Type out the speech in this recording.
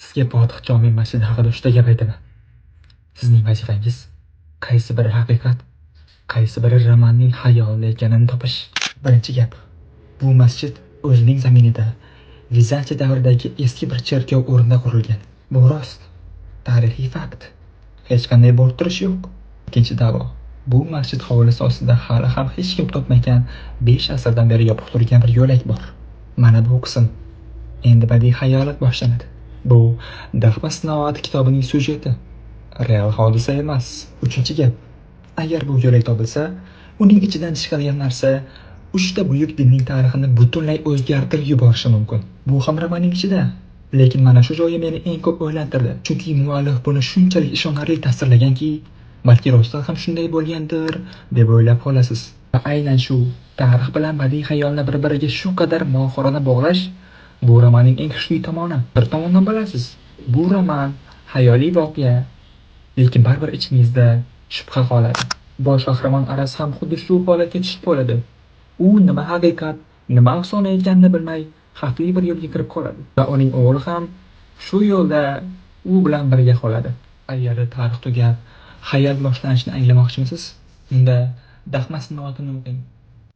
Sizga Fotih jome masjidi haqida uchta gap aytaman. Sizning vazifangiz qaysi biri haqiqat, qaysi biri romanning xayolida ekanini topish. Birinchi gap. Bu masjid o'zining zaminida Vizantiya davridagi eski bir cherkov o'rnida qurilgan. Bu rost. Tarixiy fakt. Hech qanday bo'rttirish yo'q. Ikkinchi da'vo. Bu masjid hovlisi ostida hali ham hech kim topmagan 5 asrdan beri yopiq turgan bir yo'lak bor. Mana bu qism. Endi badiiy xayolat boshlanadi. Bu Daxma sinoati kitobining syujeti. Real hodisa emas. Uchinchi gap. Agar bu yo'lak topilsa, uning ichidan chiqadigan narsa uchta buyuk dinning tarixini butunlay o'zgartirib yuborishi mumkin. Bu ham romanning ichida. Lekin mana shu joyi meni eng ko'p o'ylantirdi. Chunki muallif buni shunchalik ishonarli tasvirlaganki, balki rostdan ham shunday bo'lgandir deb o'ylab qolasiz. Va aynan shu tarix bilan badiiy xayolni bir-biriga shu qadar mohirona bog'lash bu romanning eng kuchli tomoni. Bir tomondan bilasiz, bu roman xayoliy voqea, lekin baribir ichingizda shubha qoladi. Bosh qahramon Aras ham xuddi shu holatga tushib qoladi. U nima haqiqat, nima afsona ekanini bilmay xavfli bir yo'lga kirib qoladi va uning o'g'li ham shu yo'lda u bilan birga qoladi. Agarda tarix tugab, xayol boshlanishini anglamoqchimisiz? Unda Daxma sinoatini o'qing.